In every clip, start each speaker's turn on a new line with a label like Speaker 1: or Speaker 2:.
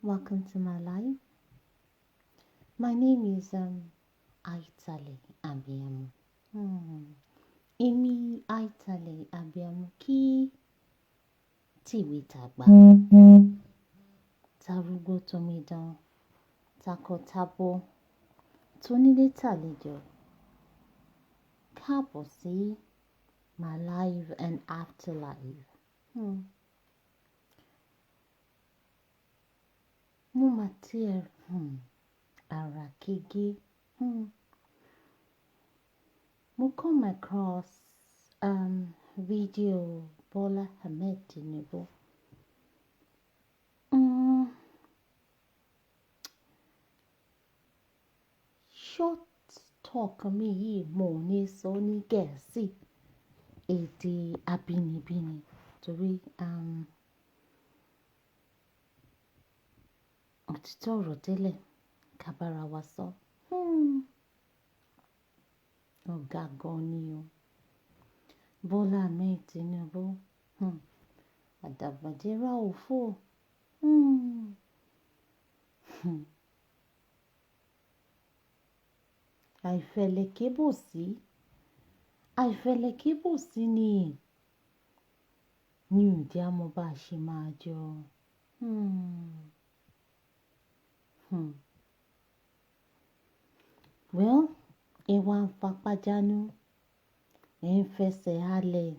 Speaker 1: Welcome to my life. My name is Aitale Abiamu. Èmi Aitale Abiamu kí tìwé tàgbà, tarúgbó tomidan, takọ-tabo, tónílé tàlejò. Káàbọ̀ sí my life and afterlife. Mo mà tiẹ̀ ara kége. Mo come across video Bola Ahmed Tinubu. Short talk mi yìí mo ní sọ ní Gẹ̀ẹ́sì, èdè abínibí ni torí òtítọ́ ọ̀rọ̀ délẹ̀ ká bá ara wa sọ. Ọ̀gá gan ni o. Bola Ahmed Tinubu. Àdàbàdérà òfò. Àìfẹ̀lẹ̀ kébòsí. Àìfẹ̀lẹ̀ kébòsí ni. Ní ò jẹ́ a mọ bá ṣe máa jọ. Well, ẹ wá ń fapá jánu, ẹ ń fẹsẹ̀ halẹ̀.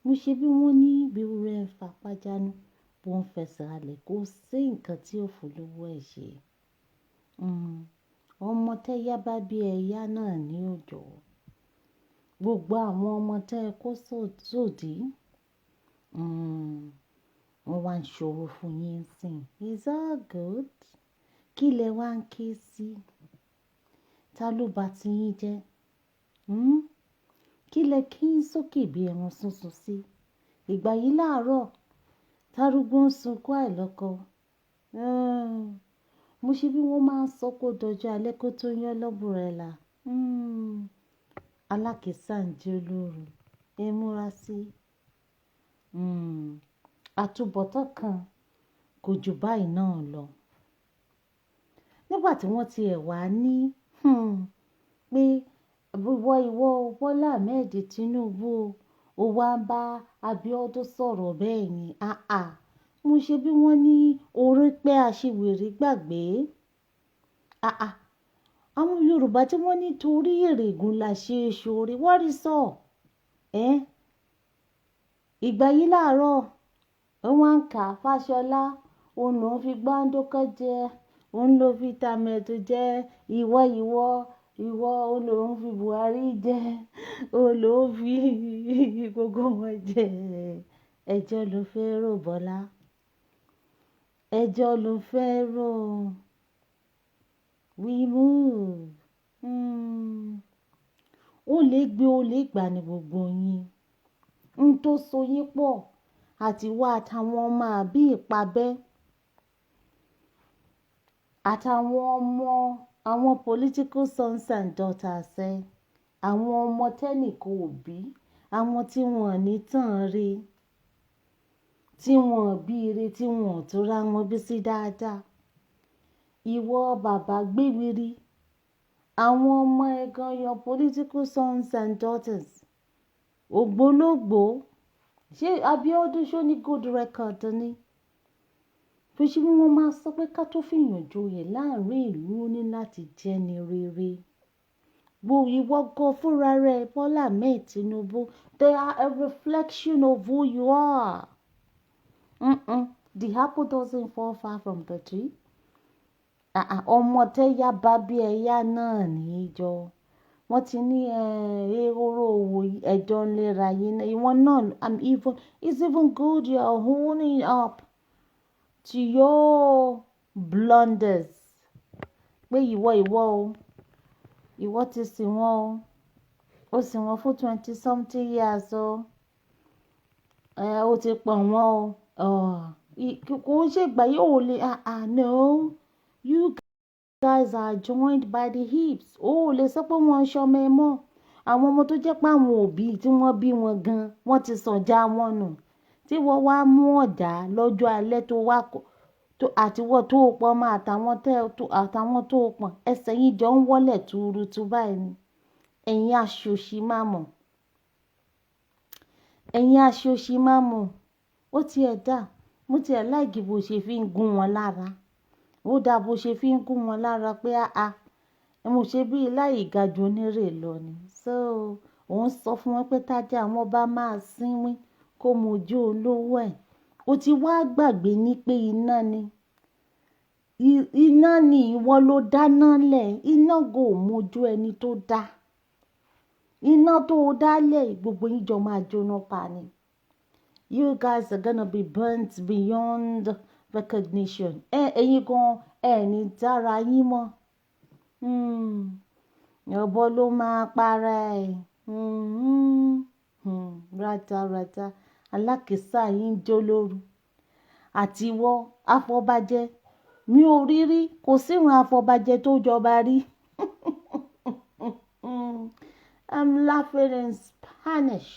Speaker 1: Mo ṣe bí wọ́n ní bí ewúrẹ́ ń fapá jánu, bó ń fẹsẹ̀ halẹ̀, kò sí nǹkan tí ó f'olówó ẹ̀ ṣe. Ọmọ tẹ́ yá bá bí ẹyá náà ní òjò. Gbogbo àwọn ọmọ tẹ́ ẹ kó sódì, wọ́n wá ń ṣòro fún yín sín. Is all good? Kí lẹ wá ń ké sí? Ta ló bá ti yín jẹ́? Kí lẹ kí ń sókè bí ẹran sísun sí? Ìgbà yìí láàárọ̀, tarúgbó ń sunkún àìlọ́kọ. Mo ṣe bí wọ́n máa ń sọ pé ó dọjọ́ alẹ́ kó tó yán l'umbrella. Alákìísà ń jó lóru. Ẹ múra sí. Àtúbọ̀tán kan kò ju báyìí náà lọ. Nígbà tí wọ́n ti ẹ̀ wá ní, pé ìwọ ìwọ Bola Ahmed Tinubu o wá ń bá Abiodun sọ̀rọ̀ bẹ́ẹ̀ ni. Àà, mo ṣe bí wọ́n ní orí pé aṣiwèrè gbàgbé. Àà, àwọn Yorùbá tí wọ́n ní torí ìrègùn la ṣe ṣoore, wọ́n rí sọ. Ẹ́, ìgbà yìí láàárọ̀, wọ́n ń kà Fáṣọlá, òun ló ń fi gbáǹdókọ̀ jẹ, òun ló fi tàmẹ̀dù jẹ, ìwọ ìwọ ìwọ òun ló ń fi Buhari jẹ, òun ló ń fi gbogbo wọn jẹ. Ẹjọ́ ló fẹ́ rò Bọ́lá. Ẹjọ́ ló fẹ́ rò. We move. Ó lè gbé, ó lè gbà ní gbogbo yín. N tó so yín pọ̀ àti wá àtàwọn ọmọ àbí ìpabẹ́ àtàwọn ọmọ àwọn political sons and daughters ẹ, àwọn ọmọ tẹ́nìkan ò bí, àwọn tí wọ́n ní tàn re, tí wọ́n bí ire, tí wọ́n ò tún ra wọn bí sí dáadáa. Ìwọ bàbá gbéwiri, àwọn ọmọ ẹ gan, your political sons and daughters, ògbólógbòó. Ṣé Abiodun ṣó ní good record ni? Fi ṣe bí wọ́n máa sọ pé ká tó fìyàn joyè láàárín ìlú ó ní láti jẹ́ ní rere. Wo ìwọ gan fúnra rẹ, Bola Ahmed Tinubu, they are a reflection of who you are. The apple doesn't fall far from the tree. Ọmọ tẹ́ yá bá bí ẹyá náà ní í jọ. Wọ́n ti ní ehoro òwò ẹjọ́ ń léra yín. Ìwọ náà, I'm even, it's even good you are owning up to your blunders. Pé ìwọ ìwọ o, ìwọ ti sìn wọ́n o. Ó sìn wọ́n fún 20 something years o. Ẹ, ó ti pọ̀n wọ́n o. Kò ń ṣe ìgbà yìí ò lè, ah ah no. You guys are joined by the hips. O ò lè sọ pé wọ́n ń ṣọmọ ẹ mọ́. Àwọn ọmọ tó jẹ́ pé àwọn òbí tí wọ́n bí wọn gan, wọ́n ti sọ̀jà wọn nù. Tí wọ́n wá mú ọ̀já lọ́jọ́ alẹ́ tó wá tó àtiwọ́ tó pọn mọ́ àtàwọn tẹ́ àtàwọn tó pọ̀n, ẹsẹ̀ yín jọ ń wọ́lẹ̀ túrútú báyìí ni. Ẹ̀yin aṣòṣì máa mọ̀. Ẹ̀yin aṣòṣì máa mọ̀. Ó ti ẹ̀ dá, mo ti ẹ̀ like bó ṣe fi ń gún wọn lára. Ó dá bó ṣe fi ń gún wọn lára pé àá, mo ṣe bí láì ga ju onírè lọ ni. So, òun sọ fún wọn pé tájà wọn bá máa sínwín kó mojú olówó ẹ̀. O ti wá gbàgbé ní pé iná ni. Iná ni, ìwọ ló dáná lẹ̀. Iná go mojú ẹni tó dá. Iná tó dá lẹ̀, gbogbo yín jọ máa jóná pa ni. You guys are gonna be burnt beyond recognition. Ẹ ẹ̀yin gan, ẹ ní dára yín mọ́. Ọ̀bọ ló máa para ẹ̀. Rádaràda. Alákìísà yín ń jó lóru. Àtiwọ́ afọbajẹ. Mi ò rí rí, kò sí ìran afọbajẹ tó jọba rí. I'm laughing in Spanish.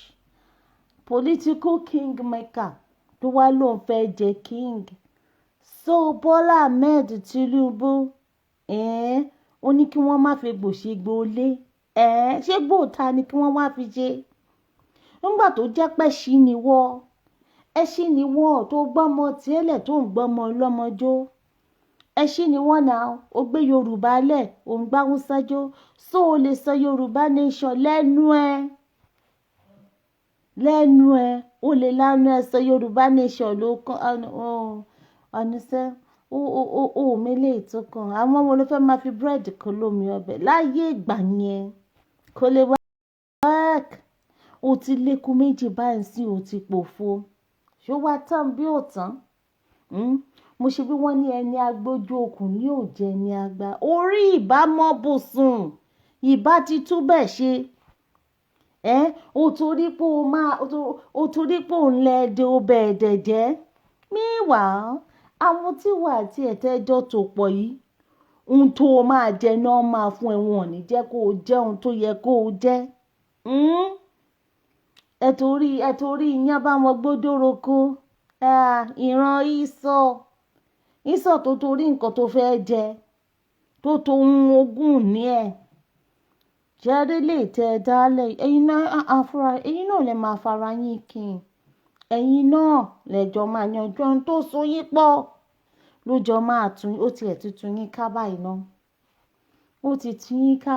Speaker 1: Political kingmaker tó wá lóun fẹ́ jẹ king. So Bola Ahmed Tinubu, ó ní kí wọ́n má fi gbò ṣe gbòólé. Ṣé gbòòta ni kí wọ́n wá fi ṣe? Nígbà tó jẹ́ pé ẹṣin ni wọ́, ẹṣin ni wọ́ tó gbọ́mọ tiẹ̀ tó ń gbọ́mọ ọlọ́mọ jó. Ẹṣin ni wọ́n náà, ó gbé Yorùbá lẹ̀, ò ń gbá Hausa jó. So o lè sọ Yorùbá nation lẹ́nu ẹ. Lẹ́nu ẹ, o lè lánú ẹ sọ Yorùbá nation ló kàn. Ọ̀nìṣẹ́, ó mélé tó kàn. Àwọn wo ló fẹ́ máa fi búrẹ́dì kó lómi ọbẹ̀ láyé ìgbà yẹn? Kò lè work. O ti lékun méjì báyìí sí o ti pòfo. Ṣé ó wá tán bí ò tán? Mo ṣe bí wọ́n ní ẹni agbójú okùn ní ò jẹ́ ẹni àgbà. Orí ìbá mọ́ bùsùn, ìbá ti tú bẹ́ẹ̀ ṣe. Ẹ́, o torí pé o máa, o torí pé òun lẹ dé o bẹ̀ ẹ̀dẹ̀ jẹ́. Meanwhile, àwọn tí wà àti ẹ̀tẹ́ jọ tò pọ̀ yìí, ohun tó o máa jẹ náà máa fún ẹ, wọn ò ní jẹ́ kó o jẹ ohun tó yẹ kó o jẹ. Ẹ torí iyán bá wọn gbódò roko. Ah, ìran Esau. Esau tó torí nǹkan tó fẹ́ jẹ, tó tó ohun ogún ní ẹ̀. Ṣé lè tẹ ẹ dálẹ̀? Ẹ̀yin náà, àfúrà, ẹ̀yin náà lè máa fara yín kín. Ẹ̀yin náà lẹ́jọ́ máa yanjú ohun tó so yín pọ̀. Lójọ máa tún, ó ti ẹ̀ tuntun yín ká báyìí ná. Ó ti tún yín ká.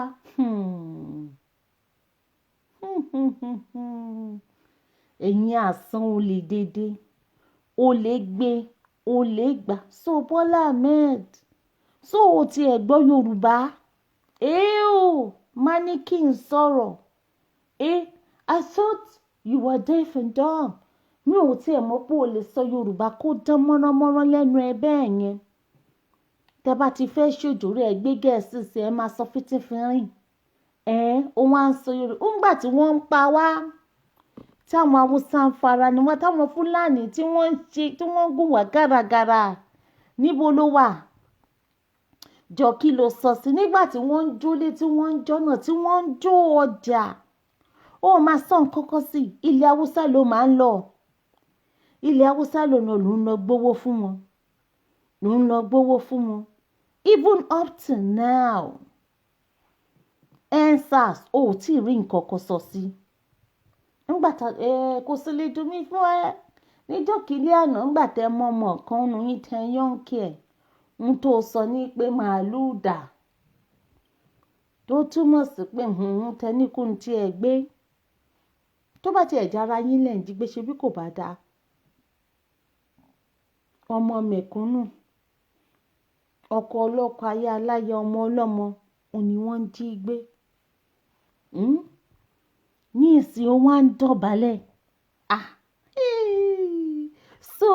Speaker 1: Ẹ̀yin àsán olè dédé. Olè gbé, olè gbà. So Bola Ahmed, so o ti ẹ̀ gbọ́ Yorùbá? Eh o, má ní kí n sọ̀rọ̀. Eh, I thought you were deaf and dumb. Mi ò tí ẹ̀ mọ̀ pé o lè sọ Yorùbá kó dán mọ́ránmọ́rán lẹ́nu ẹ bẹ́ẹ̀ yẹn. Tẹ bá ti fẹ́ ṣòjòrò ẹ gbé Gẹ̀ẹ́sì sí ẹ máa sọ fíntífínrín. Ẹ̀, ó wá ń sọ Yorùbá. Nígbà tí wọ́n ń pa wá, tí àwọn Hausa ń fara ni wọ́n, táwọn Fúlàní tí wọ́n ń ṣe, tí wọ́n ń gùn wá gàràgàrà. Níbo ló wà? Jọ kí lo sọ sí nígbà tí wọ́n ń jólé, tí wọ́n ń jọ́nà, tí wọ́n ń jó ọjà? Ó máa sọ nǹkan kan sí. Ilẹ̀ Hausa ló máa ń lọ. Ilẹ̀ Hausa ló lọ, ló ń lọ gbówó fún wọn. Ló ń lọ gbówó fún wọn. Even up to now, EndSARS ò tí ì rí nǹkan kan sọ sí. Nígbà tá ẹ kò sì lè dùn mí fún ẹ. Níjọ́ kìíní àná, nígbà tẹ mọ ọmọ kan nínú yín tẹ yọ̀ǹkì ẹ̀, ohun tó sọ ní pé màálù dà. Tó túmọ̀ sí pé tẹ ní kó tí ẹ gbé. Tó bá ti ẹ̀ jára yín lẹ̀ ń jí gbé ṣe bí kò bá dáa. Ọmọ mẹ̀kúnnù, ọkọ ọlọ́kọ, aya aláya, ọmọ ọlọ́mọ, òun ni wọ́n ń jí gbé. Ní ìsìn ó wá ń dọ̀bálẹ̀. Ah! So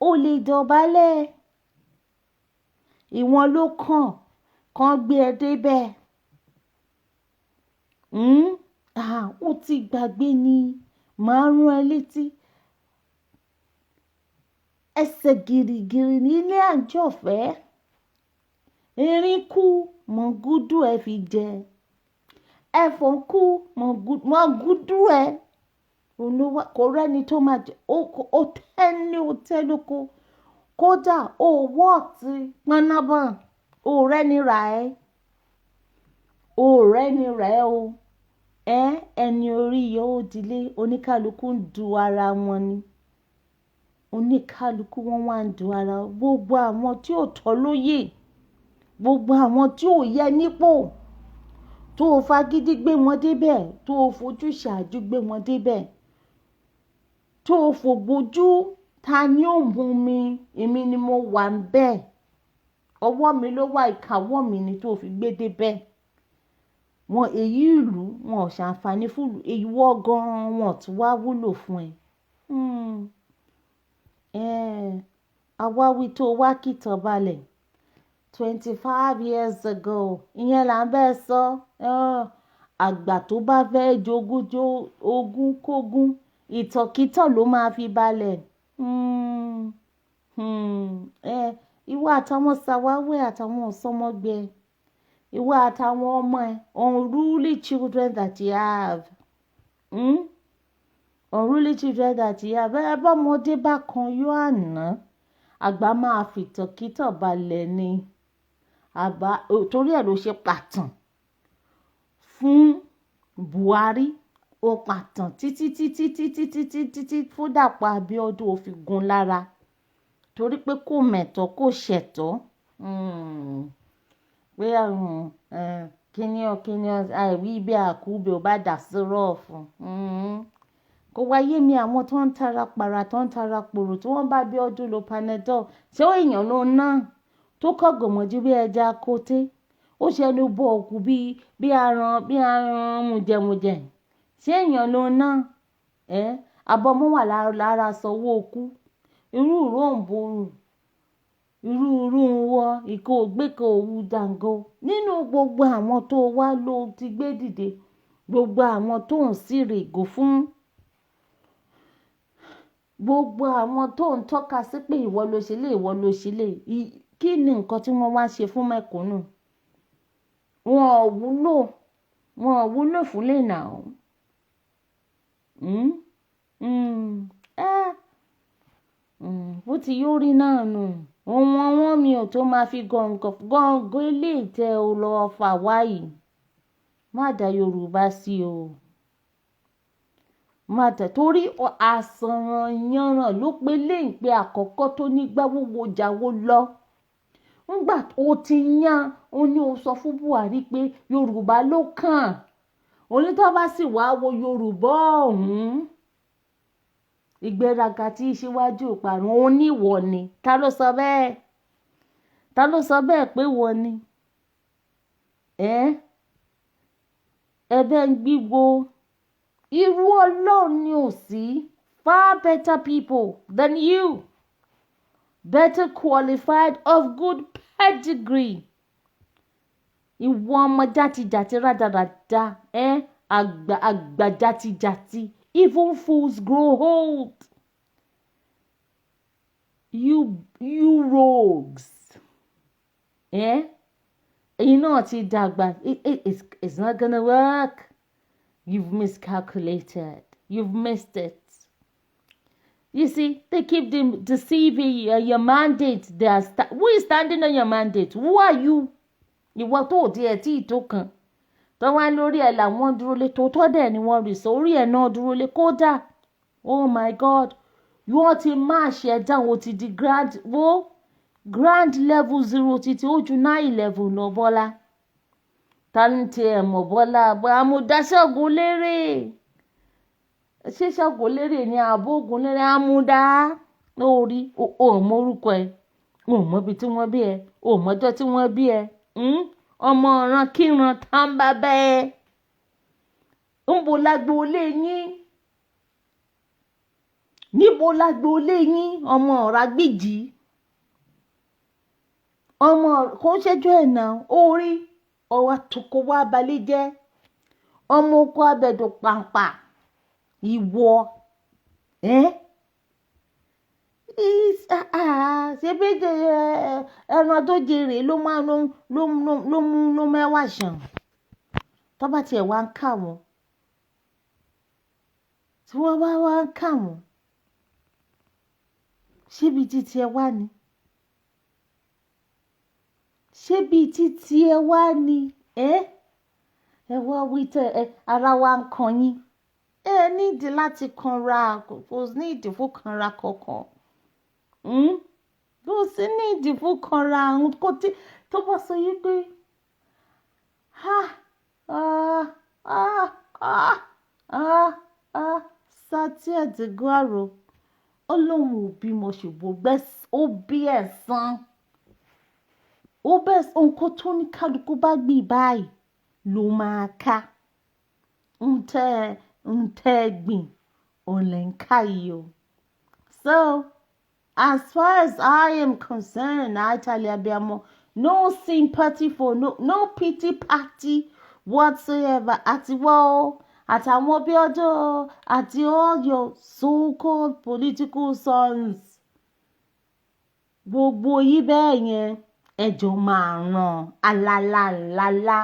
Speaker 1: o lè dọ̀bálẹ̀. Ìwọ̀n ló kàn, kàn gbé ẹ dé bẹ́ẹ̀. Ah, ó ti gbàgbé ni. Màá rán ẹ létí. Ẹsẹ̀ gìrìgìrì nílé àjọ̀fẹ́. Erin kú, mọ̀gúdú ẹ fi jẹ. Ẹfọ̀n kú, mọ̀gúdú ẹ. Òun ló wá kò rẹ́ni tó máa jẹ ó tẹ́ ní ó tẹ́ lóko. Kódà ó wọ́ọ̀tì pánábọ̀n, ó rẹ́ni rà ẹ́, ó rẹ́ni rà ẹ́ o. Ẹ́ ẹni orí yọ ó dilé, oníkálukú ń du ara wọn ni. Oníkálukú wọn wá ń du ara wọn. Gbogbo àwọn tí ò tọ́ lóyè, gbogbo àwọn tí ò yẹ nípò, tó o fagídí gbé wọn débẹ̀, tó o fojú ṣáájú gbé wọn débẹ̀, tó o fògbójú, ta ni ó mú mi? Èmi ni mo wà ń bẹ́ẹ̀. Ọwọ́ mi ló wà, ìkáwọ́ mi ni tó fi gbé débẹ̀. Wọn èyí ìlú wọn ò ṣàǹfààní fún ìlú, èyí wọ́ gan-an wọn ò tún wá wúlò fún ẹ. Àwáwí tó wá kìtàn balẹ̀ 25 years ago, ìyẹn là ń bẹ́ẹ̀ sọ. Àgbà tó bá fẹ́ jogún jó ogún kógún, ìtànkítàn ló máa fi balẹ̀. Ìwọ àtàwọn sàwáwí àtàwọn ọ̀sọ́mọgbẹ, ìwọ àtàwọn ọmọ ẹ, unruly children that you have. Unruly children that you have. Ẹ bá ọmọdé bá kan yóò àná, àgbà máa fi ìtànkítàn balẹ̀ ni. Àgbà torí ẹ̀ ló ṣe pàtàn fún Buhari, ó pàtàn títí títí títí títí títí fún Dàpọ̀ Abíọ́dún, ó fi gún lára torí pé kò mẹ̀tọ́ kò ṣẹ̀tọ́. Pé kíní ọ kíní ọ àìwí bí àkúbè ò bá dà sí rọ́ọ̀fù. Kò wáyé mi àwọn tó ń tara para tó ń tara pòrò tí wọ́n bá Abíọ́dún lo Panadol. Ṣé èèyàn ló ná tó kọ́ gòmọ̀jú bí ẹja koté? Ó ṣẹnu bọ òkú bí aràn mùjẹ̀mùjẹ̀. Ṣé èèyàn ló ná? Ẹ́ abọ́mọ́ wà lára sanwó okú. Irú ìró ń borùn, irú irú wọ ìkó ògbékò òwú jàǹgó. Nínú gbogbo àwọn tó wá ló ti gbé dìde, gbogbo àwọn tó ń sírègùn fún, gbogbo àwọn tó ń tọ́ka sí pé ìwọ ló ṣe lé, ìwọ ló ṣe lé. Kí ni nǹkan tí wọ́n wá ṣe fún mẹ̀kúnnù? Wọn ò wúlò, wọn ò wúlò fún lè nà ó. Eh. Bó ti yóò rí náà nù. Ohun ọwọ́n mi ò tó máa fi gọ̀ǹgọ̀ gọ̀ǹgọ̀ eléyìí tẹ o lọ fà wá yìí. Má dà Yorùbá sí o. Má dà torí àsànràn ló pé léyìn pé àkọ́kọ́ tó ní gbáwúwo jáwó lọ. Ńgbà ó ti yán, ó ní ó sọ fún Buhari pé Yorùbá ló kàn. Onítọ́ bá sì wá wo Yorùbá ọ̀hún, ìgbéraga tí í ṣíwájú ìparun, ó ní ìwọ ni. Ta ló sọ bẹ́ẹ̀? Ta ló sọ bẹ́ẹ̀ pé ìwọ ni? Ẹ́ ẹ̀bẹ̀ ń gbígbó. Irú Ọlọ́run ni ò sí. Far better people than you. Better qualified, of good pedigree. Ìwọ ọmọ játijàti rádaràda, ẹ́ àgbà àgbà játijàti. Even fools grow old. You rogues. Eh? Ẹ̀yin náà ti dàgbà. It's not gonna work. You've miscalculated. You've missed it. You see, they keep them deceiving you. Your mandate. They are who is standing on your mandate? Who are you? Ìwọ tó ò tiẹ̀ tí ì tó kan. Tó wá lórí ẹ̀ làwọn dúró lé, tó tọ́ dẹ̀ ni wọ́n rí sọ orí ẹ̀ náà dúró lé kódà. Oh my God. Wọ́n ti máa ṣe ẹ̀ dáhùn, ó ti di grand wo grand level zero títí ó ju 9/11 lọ. Bọ́lá, ta ní tiẹ̀ mọ̀? Bọ́lá Àmùdá Ṣàngólérè, ṣé Ṣàngólérè ni àbógun lérè? Àmùdá lórí o ò mọ orúkọ ẹ, o ò mọ ibi tí wọ́n bí ẹ, o ò mọjọ́ tí wọ́n bí ẹ, ọmọ ọ̀ràn kíran tá ń bá bẹ́ẹ̀ ń bo lágboolé yín, níbo lágboolé yín? Ọmọ ọ̀rá gbìjì, ọmọ kò ń ṣẹ́jọ́ ẹ̀ náà. Orí ọwọ́ tó wá balẹ̀ jẹ́ ọmọ oko abẹ́dùn pàǹpà ìwọ ẹ́ ṣe bí ẹran tó jèrè ló máa ló ló mú ló mẹ́wàá ṣàn tó bá tiẹ̀ wá ń kà wọ́n. Tí wọ́n bá wá ń kà wọ́n, ṣébi títí ẹ wá ni? Ṣébi títí ẹ wá ni? Ẹ ẹ wá wí tẹ ẹ, ara wa ń kan yín. Ẹ nídìí láti kanra, kò ní ìdí fún kanra kankan. Kò sí ní ìdí fún kanra kò tí tó bá sọ yí pé ha ah ah ah ah ah. Sátí Àdìgúnàrò, ó lóun ò bímọ, ṣùgbọ́n ó bí ẹ̀san, ó bẹ́ẹ̀. Nǹkan tó ní kálukú bá gbìn báyìí ló máa ká. Ń tẹ́ gbìn òun lè ń ká yìí o. So as far as I am concerned, Italy abiyamọ, no sympathy for no pity party whatsoever. Àti wọ́n àtàwọn bí ọjọ́ àti all your so-called political sons, gbogbo yìí bẹ́ẹ̀ yẹn, ẹjọ́ máa ràn alálàlálá.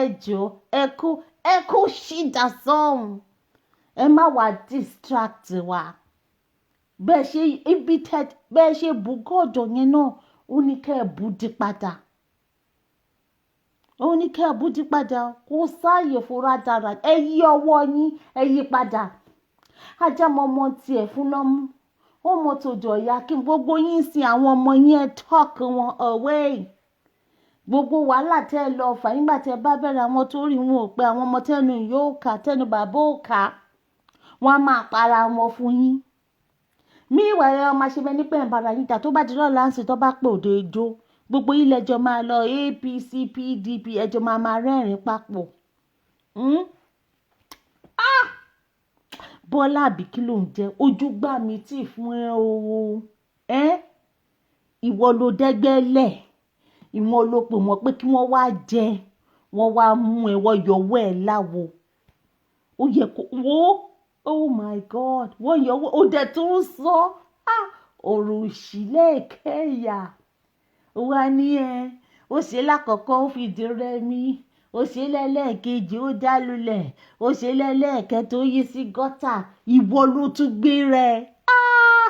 Speaker 1: Ẹjọ́ ẹ kó ṣìdá sọ́hùn, ẹ má wá distract wa. Bẹ́ẹ̀ ṣe ibi tẹ́ bẹ́ẹ̀ ṣe bù gọ́ọ̀dọ̀ yẹn náà, ó ní kẹ́ ẹ̀ bù dí padà, ó ní kẹ́ ẹ̀ bù dí padà. Kò sáàyè fún rádarà. Ẹ yí ọwọ́ yín, ẹ yí padà. Ajá mọ ọmọ tiẹ̀ fún lọ́mú, ó mọ tòjò ọ̀yà kí gbogbo yín sin àwọn ọmọ yín. Ẹ talk wọn away. Gbogbo wàhálà tẹ́ ẹ lọ fà nígbà tẹ́ ẹ bá bẹ̀rẹ̀, àwọn tó rí wọn ò pé, àwọn ọmọ tẹ́nu yóò kà, tẹ́nu bàbá ò kà, wọ́n á máa para wọn fún yín. Mí ìwà ẹ máa ṣe bẹ́ẹ̀ nípa ìbára yín jà. Tó bá di lọ́la ń sìn, tó bá pè òde ijó, gbogbo ilẹ̀ ẹjọ́ máa lọ, APC, PDP, ẹjọ́ máa máa rẹ́rìn-ín papọ̀. Ah! Bọ́lá, àbí kí ló ń jẹ́? Ojú gbà mí tì fún ẹ o. Ẹ́ ìwọ ló dẹ́gbẹ́ lẹ̀, ìwọ ló pè wọ́n pé kí wọ́n wá jẹ, wọ́n wá mú ẹ, wọ́n yọwọ́ ẹ láwo. Ó yẹ kó wo, oh my God, wọ́n yọwọ́ ó dẹ̀ tó ń sọ ọ̀rọ̀ òṣì lẹ́ẹ̀kẹ́yà wá ní ẹ. Ó ṣe lákọ̀ọ́kọ́, ó fìdí rẹmi. Ó ṣe lẹ́lẹ́ẹ̀kejì, ó já lulẹ̀. Ó ṣe lẹ́lẹ́ẹ̀kẹta, ó yí sí gọ́tà. Ìwọ ló tún gbé rẹ̀. Ah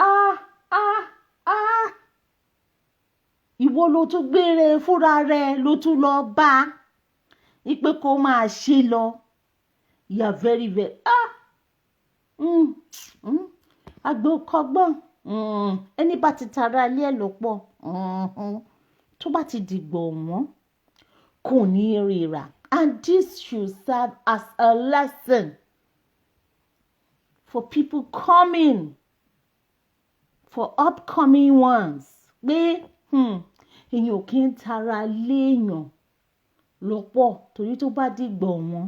Speaker 1: ah ah ah! Ìwọ ló tún gbé rẹ̀ fúnra rẹ̀, ló tún lọ bá ipe kó máa ṣe lọ. You are very very ah àgbẹ̀ kọ́gbọ́n. Ẹni bá ti tara ilé ẹ̀ ló pọ̀, tó bá ti dìgbò wọ́n kò ní ríra. And this should serve as a lesson for people coming, for upcoming ones, pé èèyàn ò kí ń tara léèyàn lọ́pọ̀, torí tó bá dìgbò wọ́n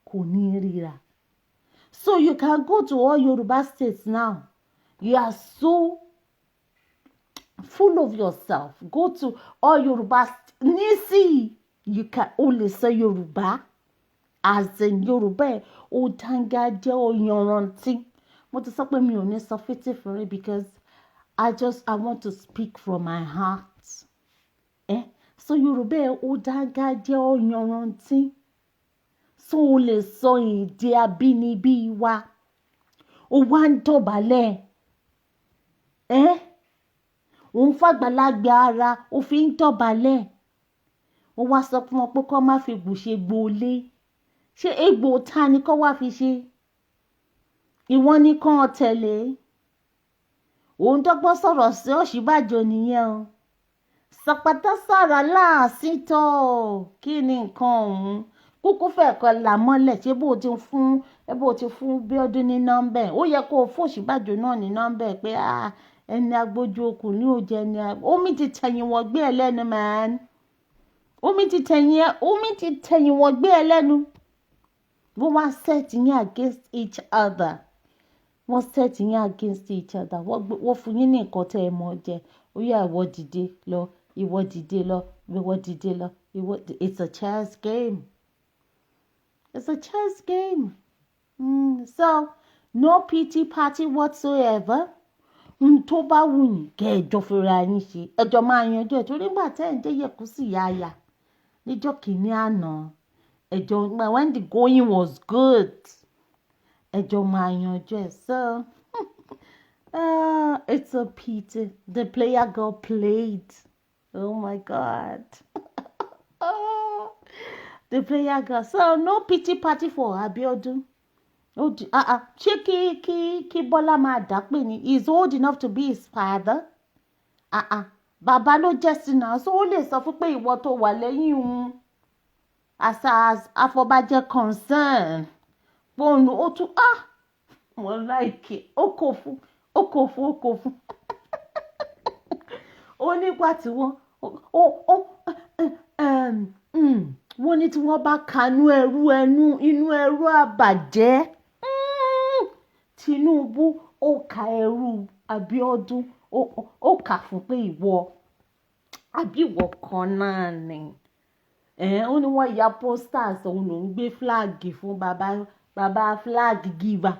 Speaker 1: kò ní ríra. So you can go to all Yoruba states now. You are so full of yourself. Go to all Yoruba nísìnyí, you can only sọ Yorùbá as in Yorùbá ẹ̀ ó dángájẹ́, ó yanrantí. Mo ti sọ pé mi ò ní sọ fítí because I want to speak from my heart. Eh? So Yorùbá ẹ̀ ó dángájẹ́, ó yanrantí, so o lè sọ èdè abínibí wa, ó wá ń dọ̀bálẹ̀ ẹ́, òun fàgbàlagbà ara, ó fi ń dọ̀bálẹ̀. Ó wá sọ fún wọn pé kó má fi gbò ṣe gbolé. Ṣé egbò ta ni kó wá fi ṣe? Ìwọ ní kàn tẹ̀lé. Òun dọ́gbọ́n sọ̀rọ̀ sí Ọ̀ṣínbàjò nìyẹn o. Sàpàtà sọ̀rọ̀ láàsì tó, kí ni nǹkan ọ̀hún kúkú fẹ́ kọ́ là mọ́lẹ̀? Ṣé bó ti fún Bíọ́dún ní nọ́mbà ẹ̀, ó yẹ kó o fún Ọ̀ṣínbàjò náà ní nọ́mbà ẹ̀ pé ẹni agbójú okùn ní òjẹ́ ẹni omi ti tẹ̀yìn wọ́n gbé ẹ lẹ́nu, man. Omi ti tẹ̀yìn wọ́n gbé ẹ lẹ́nu. Wọ́n wá set yín against each other, wọ́n set yín against each other. Wọ́n fún yín ní nǹkan tẹ́ ẹ mọ̀ jẹ. Ó yá, ìwọ dìde lọ, ìwọ dìde lọ, ìwọ dìde lọ, ìwọ. It's a chess game, it's a chess game. So no pity party whatsoever. N tó bá wù yín kẹ́ ẹ jọ fúnra yín ṣe, ẹjọ́ máa yanjú ẹ̀, torí nígbà tẹ́ ẹ̀ ń jẹ́ yẹ̀kú sí yáyà níjọ́ kìíní àná, ẹjọ́ when the going was good, Ẹ jọ máa yanjú ẹ̀. So it's a pity the player got played. Oh my God, the player got, so no pity party for Abiodun. Ó di ah ah, ṣé kí Bọ́lá máa dà pé ni? He is old enough to be his father. Ah ah, bàbá ló jẹ́ sí náà, so ó lè sọ fún pé ìwọ tó wà lẹ́yìn òun, as afọbajẹ concern fóònù, ó tún, ah, wọ́n like ó kò fún, ó kò fún, ó kò fún. Ó nígbà tí wọ́n ó wọ́n ní tí wọ́n bá kanú ẹrú ẹnu inú ẹrú àbàjẹ́. Tinubu ó ka ẹrú Abíọ́dún, ó kà fún pé ìwọ àbí ìwọ kan náà ni. Ó ní wọ́n ya posters, òun ló ń gbé flag fún bàbá, bàbá flag giver,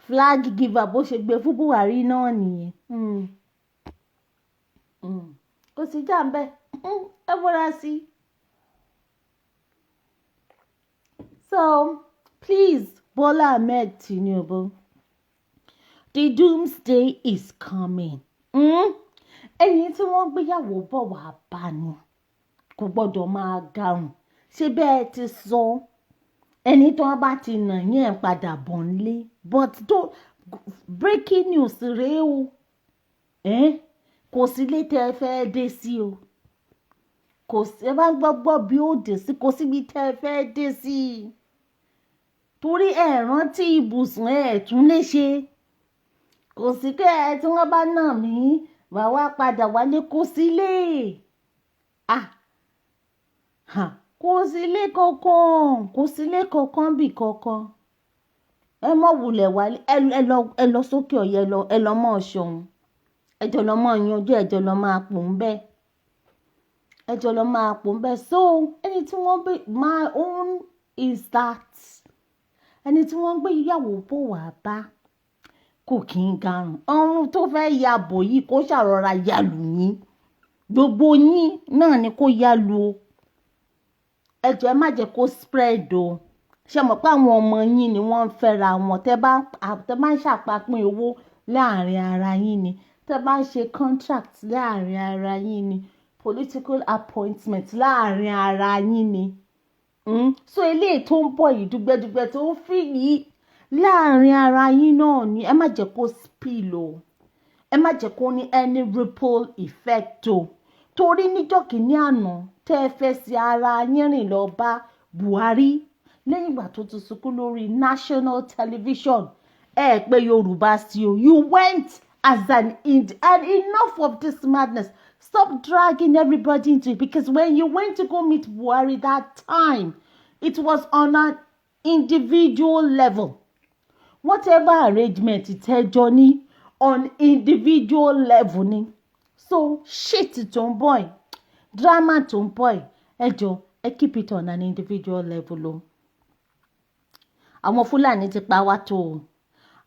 Speaker 1: flag giver. Bó ṣe gbé fún Buhari náà nìyẹn. Kò sí jà ń bẹ́, ẹ múra sí i. So please, Bola Ahmed Tinubu, the doomsday is coming. Ẹni tí wọ́n gbéyàwó bọ̀ wá bá ni kò gbọ́dọ̀ máa garùn. Ṣé bẹ́ẹ̀ ti sọ, ẹni tí wọ́n bá ti nà yẹn padà bọ̀ nílé. But don't, breaking news rèé o, eh? Kò sí ilé tẹ́ ẹ fẹ́ dé sí o, kò sí. Ẹ bá gbọ́ gbọ́ bí ó dé sí, kò síbi tẹ́ ẹ fẹ́ dé sí, torí ẹ rántí ibùsùn ẹ tún lè ṣe. Kò sí pé ẹ tí wọ́n bá nà mí, wàá wá padà wálé. Kò sílé, ah, kò sílé kankan, kò sílé kankan bì kankan. Ẹ mọ̀ wulẹ̀ wálé, ẹ lọ sókè ọ̀yẹ́, ẹ lọ mọ̀ ṣọ̀hún, ẹ jọ lọ mọ̀ yanjú, ẹ jọ lọ máa pò ń bẹ́ẹ̀, ẹ jọ lọ máa pò ń bẹ́ẹ̀. So ẹni tí wọ́n gbé, my own is that ẹni tí wọ́n gbé ìyàwó bò wá bá kò kí ń garùn. Ọrùn tó fẹ́ ya bò yìí, kó ṣàrọ̀ra ya lù yín, gbogbo yín náà ni kó ya lù o. Ẹ jọ̀ọ́, ẹ má jẹ́ kó spread o. Ṣe mọ̀ pé àwọn ọmọ yín ni wọ́n ń fẹ́ra wọn, tẹ́ bá ń ṣàpapín owó láàrin ara yín ni, tẹ́ bá ń ṣe contract láàrin ara yín ni, political appointment láàrin ara yín ni. So eléyìí tó ń bọ̀ yìí, dùgbẹ̀dùgbẹ̀ tó ń fi yìí láàrin ara yín náà ni, ẹ má jẹ́ kó spill o, ẹ má jẹ́ kó ní any ripple effect o, torí níjọ́ kìíní àná tẹ́ ẹ fẹ́ sí ara yín rìn lọ bá Buhari lẹ́yìn ìgbà tó ti sunkún lórí national television, ẹ pé Yorùbá sí o. You went as an ind and enough of this madness. Stop dragging everybody into it, because when you went to go meet Buhari that time, it was on an individual level. Whatever arrangement tẹ́jọ́ ní, on individual level ni. So shit tó ń bọ̀ yìí, drama tó ń bọ̀ yìí, ẹ jọ, ẹ keep it on an individual level o. Àwọn Fúlàní ti pa wá tó o.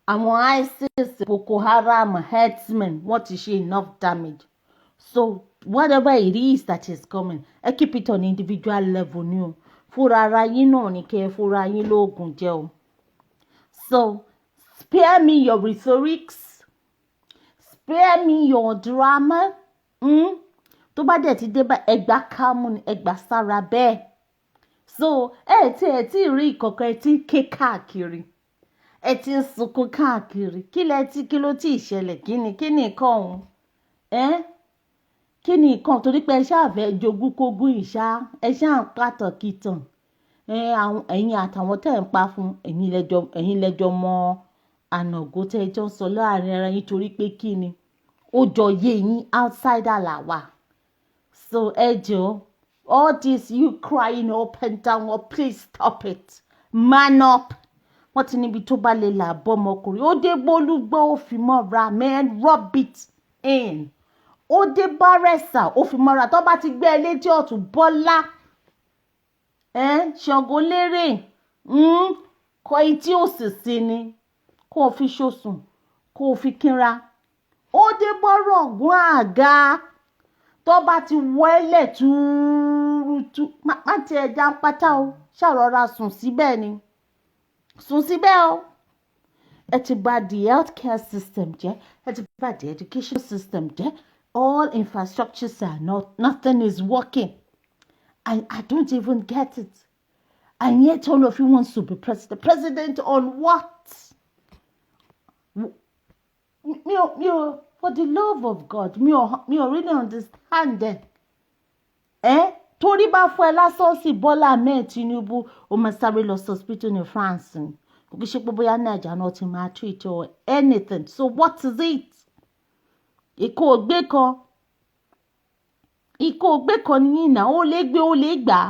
Speaker 1: Àwọn ISIS, Boko Haram, herdsmen, wọ́n ti ṣe enough damage. So whatever it is that is coming, ẹ keep it on individual level ni o. Fúnra ara yín náà ni kẹ́ ẹ fúnra yín lóògùn jẹ o. So spare me your rhetorics, spare me your drama. Tó bá dẹ̀ ti dé bá ẹgbà kámú ni ẹgbà sára bẹ́ẹ̀. So ẹ tí rí ìkọ̀kọ̀, ẹ ti ń ké káàkiri, ẹ ti ń sunkún káàkiri. Kí lẹ tí, kí ló tí ì ṣẹlẹ̀? Kí ni nǹkan ọ̀hún ẹ? Kí ni nǹkan? Torí pé ẹ ṣáà fẹ́ jogún kógún ìṣá, ẹ ṣáà ń pàtàkì tàn ẹ̀yin àtàwọn tẹ̀ ń pa fún ẹ̀yin lẹ́jọ́ mọ ànàgó tẹ́ ẹ jọ ń sọ láàrin ara yín, torí pé kí ni ó jọ yé yín, outsider là wà. So ẹ jọ̀ọ́, all this you crying up and down, oh, please stop it, man up. Wọ́n ti níbi tó bá lè là bọ́ ọmọkùnrin ó dé gbólúgbọ́, ó fi mọ́ra. Man, rub it in. Ó dé bárẹ̀sà, ó fi mọ́ra. Tó bá ti gbé ẹ létí ọ̀tún, Bọ́lá Ṣàngó lérè, kọ etí òsì sí ni kó o fi ṣòsùn, kó o fi kínra. Ó dé bọ́rọ̀ ọ̀gùn àga, tó bá ti wọ́lẹ̀ túúrútú, má tiẹ̀ já pátá o, ṣàrọ̀ra sùn síbẹ̀ ni. Sùn síbẹ̀ o. Ẹ ti bà the healthcare system jẹ́, ẹ ti bà the education system jẹ́. All infrastructures are not, nothing is working. I don't even get it. And yet all of you wants to be president. President on what? Mi ò, for the love of God, mi ò really understand it. Eh? Torí bá fọ́ ẹ lásán sí, Bọ́lá Ahmed Tinubu, ó máa sáré lọ sí hospital ní France ni. Kò kí ṣe pé bóyá Naija náà ti máa treat or anything. So what is it? Ìkó ògbé kan. Ìkó ògbé kan ní ìnà, ó lè gbé, ó lè gbà.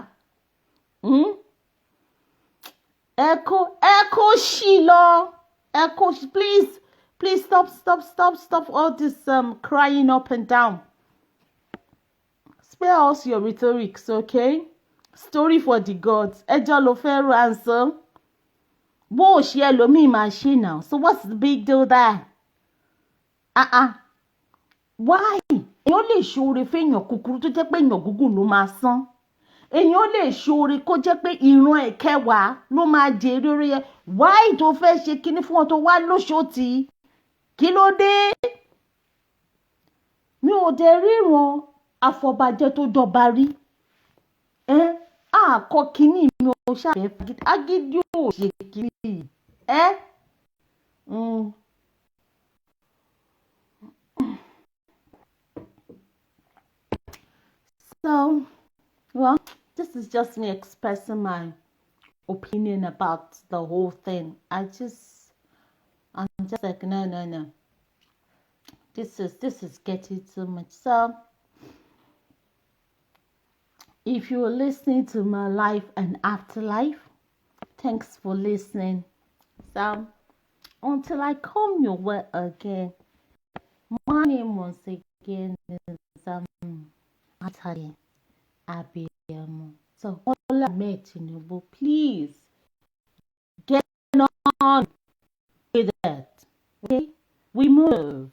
Speaker 1: Ẹ kó, ẹ kó ṣì lọ. Ẹ kó, please, please stop, stop, stop, stop all this crying up and down. Spare us your rhetorics, okay? Story for the gods. Ẹjọ́ ló fẹ́ ro answer. Bó o ṣe, ẹlòmíì máa ṣe now. So what's the big deal there? Ah ah. Why? Èèyàn lè ṣoore fẹ́yàn kúkúrú tó jẹ́ pé èèyàn gúngùn ló máa san. Èèyàn lè ṣoore kó jẹ́ pé ìran ẹ̀kẹwàá ló máa jèrè orí ẹ̀. Why tó fẹ́ ṣe kinní fún wọn tó wá lóṣòtì? Kí ló dé? Mi ò dẹ̀ ríran afọbajẹ tó jọba rí. Ẹ́ àkọ́ kínní mi ò ṣàfẹ́ agídí ò ṣe kínní yìí. Ẹ́. So, well, this is just me expressing my opinion about the whole thing. I'm just like, no. This is getting too much. So, if you're listening to my life and afterlife, thanks for listening. So, until I come your way again, my name once again is Natalie Abiyamo. So, Bola Ahmed Tinubu, please get on with it. Okay? We move.